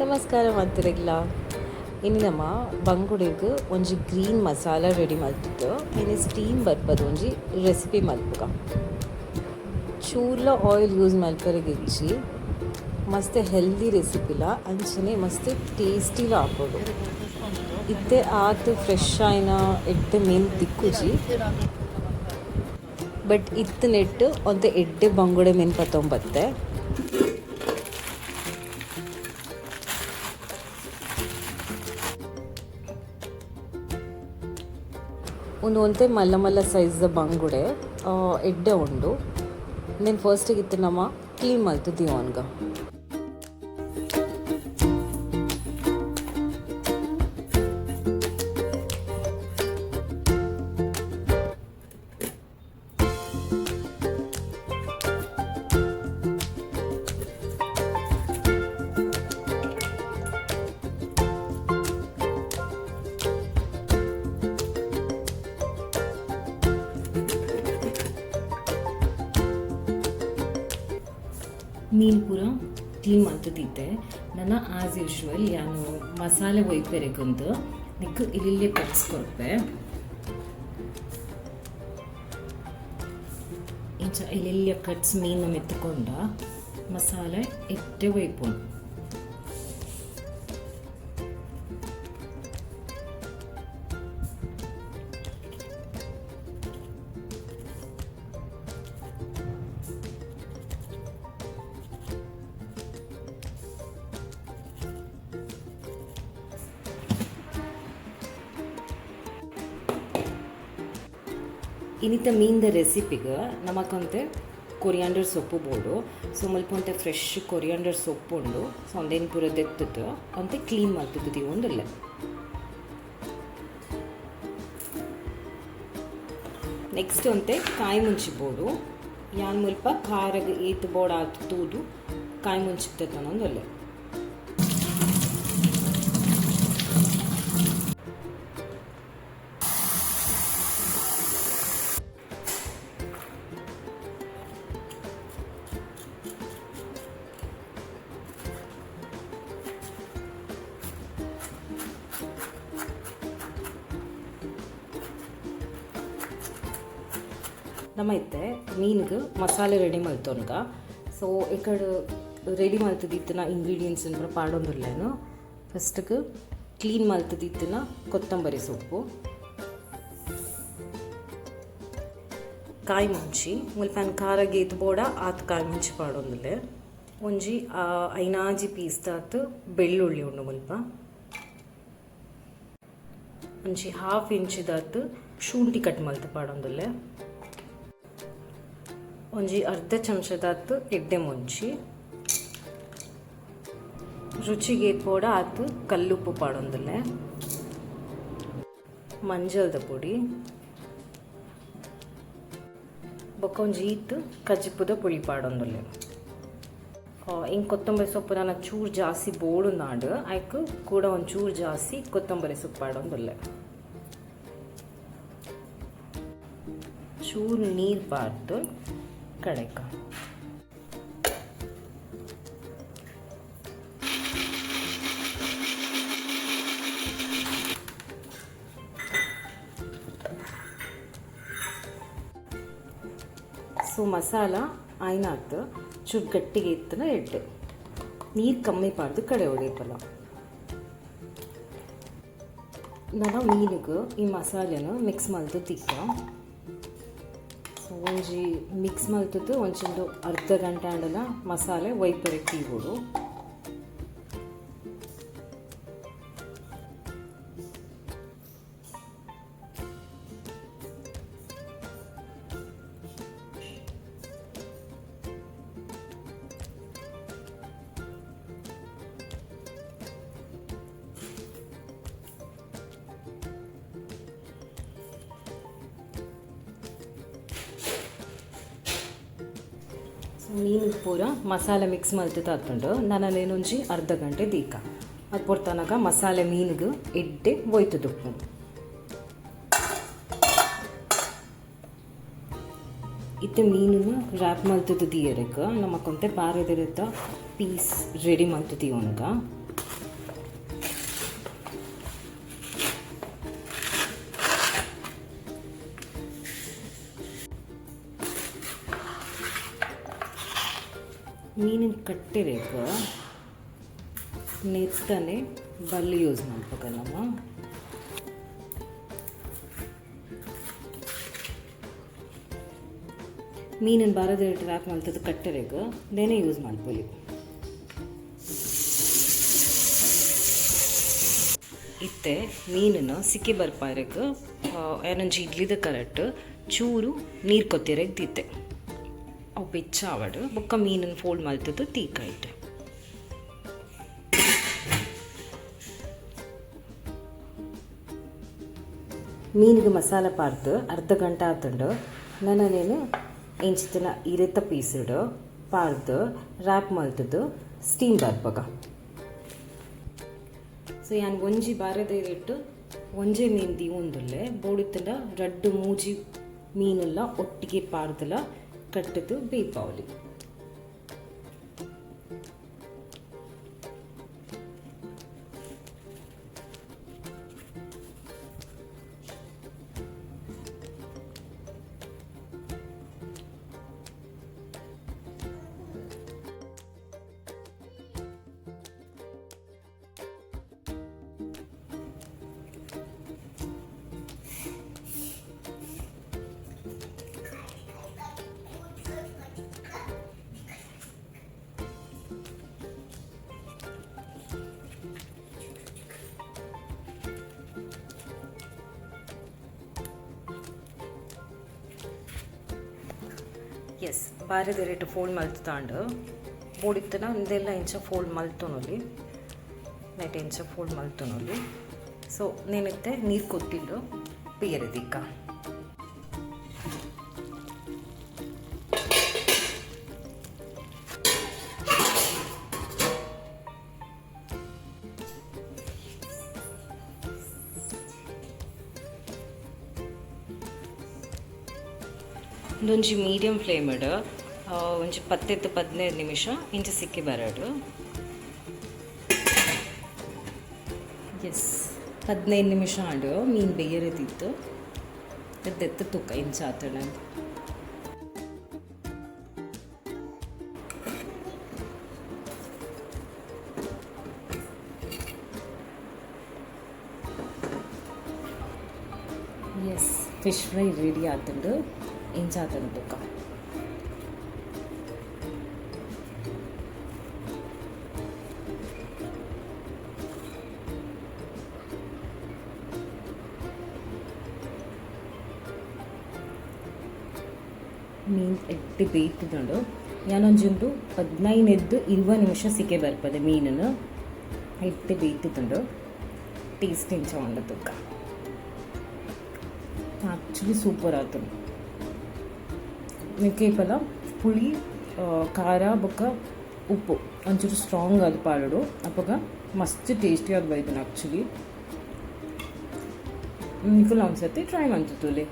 ನಮಸ್ಕಾರ ಮಾತೆರೆಗ್ಲ. ಇನಿ ನಮ ಬಂಗುಡೆಗ್ ಒಂಜಿ ಗ್ರೀನ್ ಮಸಾಲ ರೆಡಿ ಮಲ್ತುದು ಐನೆ ಸ್ಟೀಮ್ ಬರ್ಪದ ಒಂಜಿ ರೆಸಿಪಿ ಮಲ್ಪುಗ. ಚೂರ್ಲ ಆಯಿಲ್ ಯೂಸ್ ಮಲ್ಪರೆಗ್ ಇಜ್ಜಿ. ಮಸ್ತ್ ಹೆಲ್ದಿ ರೆಸಿಪಿಲ ಅಂಚನೆ ಮಸ್ತ್ ಟೇಸ್ಟಿಲ ಆಪುಂಡು. ಇತ್ತೆ ಆತ್ ಫ್ರೆಶ್ ಆಯಿನ ಎಡ್ಡೆ ಮೀನ್ ತಿಕ್ಕುಜಿ. ಬಟ್ ಇತ್ತ್ ನೆಟ್ಟ್ ಒಂತೆ ಎಡ್ಡೆ ಬಂಗುಡೆ ಮೀನ್ ಪತೊಂದು ಬತ್ತೆ. ಉಂದು ಒಂತೆ ಮಲ್ಲ ಮಲ್ಲ ಸೈಜ್ ದ ಬಂಗುಡೆ ಎಡ್ಡೆ ಉಂಡು. ಉಂದೆನ್ ಫಸ್ಟ್ ಗ್ ಇತ್ತೆ ನಮ ಕ್ಲೀನ್ ಮಲ್ತ್ ದೀವೊನ್ಗ. ಮೀನ್ ಪೂರ ಕ್ಲೀನ್ ಮಲ್ತ್ ದೀತೆ. ನನ ಆಸ್ ಯೂಶುವಲ್ ಯಾನ್ ಮಸಾಲೆ ಒಯ್ಪೆರೆಗುಂದು ನಿಕ್ಕ್ ಇಲ್ಲಿಲ್ಲೆ ಕಟ್ಸ್ ಕೊರ್ಪೆ. ಇಂಚ ಎಲ್ಯ ಕಟ್ಸ್ ಮೀನ್ ಮಿತ್ತ್ ಕೊರ್ಂಡ ಮಸಾಲೆ ಎಡ್ಡೆ ಒಯ್ಪುಂಡು. ಇನಿತ ಮೀನ್ದ ರೆಸಿಪಿಗ್ ನಮಕ್ ಒಂತೆ ಕೊರಿಯಾಂಡರ್ ಸೊಪ್ಪು ಬೋಡು. ಸೊ ಮುಲ್ಪ ಒಂತೆ ಫ್ರೆಶ್ ಕೊರಿಯಾಂಡರ್ ಸೊಪ್ಪು ಉಂಡು. ಸೊ ಉಂದೆನ್ ಪೂರ ದೆತ್ತುದು ಒಂತೆ ಕ್ಲೀನ್ ಮಲ್ತುದು ದೀವೊಂದುಲ್ಲೆ. ನೆಕ್ಸ್ಟ್ ಒಂತೆ ಕಾಯಿ ಮುಂಚಿ ಬೋಡು. ಯಾನ್ ಮುಲ್ಪ ಖಾರಗ್ ಏತ್ ಬೋಡಾತ್ ತೂದು ಕಾಯಿ ಮುಂಚಿ ದೆತ್ತೊನೊಂದುಲ್ಲೆ. ನಮ ಇತ್ತೆ ಮೀನ್ಗ್ ಮಸಾಲೆ ರೆಡಿ ಮಲ್ತೊನ್ಗ. ಸೊ ಇಕಡ್ ರೆಡಿ ಮಲ್ತುದಿತ್ತಿನ ಇಂಗ್ರೀಡಿಯೆಂಟ್ಸ್ ನ್ ಪೂರ ಪಾಡೊಂದುಲ್ಲೆನ್. ಫಸ್ಟ್ ಗ್ ಕ್ಲೀನ್ ಮಲ್ತುದಿತ್ತಿನ ಕೊತ್ತಂಬರಿ ಸೊಪ್ಪು, ಕಾಯಿ ಮುಂಚಿ, ಮುಲ್ಪ ಯಾನ್ ಖಾರಗ್ ಏತ್ ಬೋಡ ಆತ್ ಕಾಯಿ ಮುಂಚಿ ಪಾಡೊಂದುಲ್ಲೆ. ಒಂಜಿ ಐನಾಜಿ ಪೀಸ್ ದಾತ್ ಬೆಳ್ಳುಳ್ಳಿ ಉಂಡು ಮುಲ್ಪ. ಒಂಜಿ ಹಾಫ್ ಇಂಚ್ ದಾತ್ ಶುಂಠಿ ಕಟ್ ಮಲ್ತ್ ಪಾಡೊಂದುಲ್ಲೆ. ಒಂಜಿ ಅರ್ಧ ಚಮಚದಾತ್ ಎಡ್ಡೆ ಮುಂಚಿ, ರುಚಿಗ್ ಏತ್ ಬೋಡ ಆತ್ ಕಲ್ಲುಪ್ಪು ಪಾಡೊಂದುಲ್ಲೆ, ಮಂಜಲ್ದ ಪೊಡಿ, ಬೊಕ ಒಂಜಿ ಈತ್ ಕಜಿಪುದ ಪುಳಿ ಪಾಡೊಂದುಲ್ಲೆ. ಇಂಕ್ ಕೊತ್ತಂಬರಿ ಸೊಪ್ಪು ನನ ಚೂರು ಜಾಸ್ತಿ ಬೋಡುಂದಾಂಡ್ ಐಕ್ ಕೂಡ ಒಂಚೂರು ಜಾಸ್ತಿ ಕೊತ್ತಂಬರಿ ಸೊಪ್ಪು ಪಾಡೊಂದುಲ್ಲೆ. ಚೂರು ನೀರು ಪಾಡ್ದು ಕಡೆಕ. ಸೊ ಮಸಾಲ ಆಯ್ನಾತ್ ಚೂರು ಗಟ್ಟಿಗೆ ಇತ್ತನ ಎಡ್ಡೆ ನೀರು ಕಮ್ಮಿ ಪಾಡ್ದು ಕಡೆ ಹೊಡಿಪಲ್ಲ. ನನ ಮೀನುಗು ಈ ಮಸಾಲೆನ ಮಿಕ್ಸ್ ಮಲ್ತು ತಿಕ್ಕ. ಸೊ ಒಂಜಿ ಮಿಕ್ಸ್ ಮಲ್ತುದು ಒಂಚೂರು ಅರ್ಧ ಗಂಟೆ ಆಂಡಲ ಮಸಾಲೆ ಒಯ್ಪೆರೆ ದೀವೊಡು. ಮೀನ್ ಪೂರ ಮಸಾಲೆ ಮಿಕ್ಸ್ ಮಲ್ತ್ ಆತುಂಡು. ನನ ಒಂಜಿ ಅರ್ಧ ಗಂಟೆ ದೀಕ. ಅದು ಪೊರ್ತನಗ ಮಸಾಲೆ ಮೀನ್ಗ್ ಎಡ್ಡೆ ಒಯ್ತುದುಪ್ಪುಂಡು. ಇತ್ತೆ ಮೀನುನು ರ್ಯಾಪ್ ಮಲ್ತುದು ದೀಯೆರೆಗ್ ನಮಕ್ ಒಂತೆ ಬಾರೆದಿರಿತ ಪೀಸ್ ರೆಡಿ ಮಲ್ತ್ ದೀವೊನ್ಗ. ಕಟ್ಟೆರೆಗ್ ನೆತ್ತನೆ ಬಲ್ಲ್ ಯೂಸ್ ಮನ್ಪುಗ ನಮ. ಮೀನನ್ ಬಾರದ ರ್ಯಾಪ್ ಮಲ್ತದ ಕಟ್ಟೆರೆಗ್ ನೆನೆ ಯೂಸ್ ಮನ್ಪೊಲಿ. ಇತ್ತೆ ಮೀನನ್ನು ಸಿಕ್ಕಿ ಬರ್ಪಾರೆಗ್ ಏನೊಂಜಿ ಇಡ್ಲಿದ ಕರಟ್ ಚೂರು ನೀರು ಕೊತ್ತಿರೆಗ್ ದೀತೆ. ಅವು ಬೆಚ್ಚ ಆವಡ್ ಬೊಕ್ಕ ಮೀನನ್ನು ಫೋಲ್ಡ್ ಮಲ್ತದ ತೀಕ ಇಟ್ಟು. ಮೀನಿಗೆ ಮಸಾಲ ಪಾಡ್ದು ಅರ್ಧ ಗಂಟೆ ಆತುಂಡು. ನನ ನೇನು ಇಂಚಿತ್ತಿನ ಇರೆತ ಪೀಸ್ಡ್ ಪಾಡ್ದು ರ್ಯಾಪ್ ಮಲ್ತುದು ಸ್ಟೀಮ್ ಬರ್ಪಗ. ಸೊ ಯಾನ್ ಒಂಜಿ ಬಾರೆದ ಇರೆಟ್ ಒಂಜೆ ಮೀನ್ ದೀವೊಂದುಲ್ಲೆ. ಬೋಡಿತ್ತುಂಡ ರಡ್ಡ್ ಮೂಜಿ ಮೀನುಲ ಒಟ್ಟಿಗೆ ಪಾಡ್ದಲ ಕಟ್ಟುದು ಬೇಯ್ಪಾವೊಲಿ. ಎಸ್, ಬಾರೆದ ರೇಟ್ ಫೋಲ್ಡ್ ಮಲ್ತುದಾಂಡ್. ಬೋಡಿತ್ತುಂಡ ಉಂದೆಲ್ಲ ಇಂಚ ಫೋಲ್ಡ್ ಮಲ್ತೊನೊಲಿ, ನೆಟ್ ಇಂಚ ಫೋಲ್ಡ್ ಮಲ್ತೊನೊಲಿ. ಸೊ ನೆನೆತ್ತೆ ನೀರು ಕೊತ್ತಿಂಡು ಬೇರೆ ದಿಕ್ಕ. ಉಂದೊಂಜಿ ಮೀಡಿಯಮ್ ಫ್ಲೇಮ್ಡ್ ಒಂಜಿ ಪತ್ತೆತ್ತು 15 ನಿಮಿಷ ಇಂಚ ಸಿಕ್ಕಿ ಬರಡು. ಎಸ್, 15 ನಿಮಿಷ ಆಂಡ್. ಮೀನು ಬೇಯರದಿತ್ತು ದೆತ್ತ್ ತೂಕ ಇಂಚ ಆತುಂಡು. ಎಸ್, ಫಿಶ್ ಫ್ರೈ ರೆಡಿ ಆತುಂಡು. ಇಂಚ ಆತುಂಡು ತೂಕ. ಮೀನು ಎಡ್ಡೆ ಬೇಯ್ತುಂಡು. ಯಾನೊಂಜಿ ಉಂಡು 15 20 ನಿಮಿಷ ಸಿಕೆ ಬರ್ಪದೆ. ಮೀನನ್ನು ಎಡ್ಡೆ ಬೇಯ್ತುಂಡು. ಟೇಸ್ಟ್ ಇಂಚ ಉಂಡು ತೂಕ. Actually super ಆತುಂಡು. ಕೇಪಲ ಪುಳಿ, ಖಾರ ಬೊಕ್ಕ ಉಪ್ಪು ಒಂಚೂರು ಸ್ಟ್ರಾಂಗ್ ಆದ್ ಪಾಡೊಡು. ಅಪಗ ಮಸ್ತ್ ಟೇಸ್ಟಿ ಆದ್ ಬೈದುಂಡು. ಆ್ಯಕ್ಚುಲಿ ನಿಕುಲು ಒಂದ್ಸರ್ತಿ ಟ್ರೈ ಮಂತುತೂಲೆ.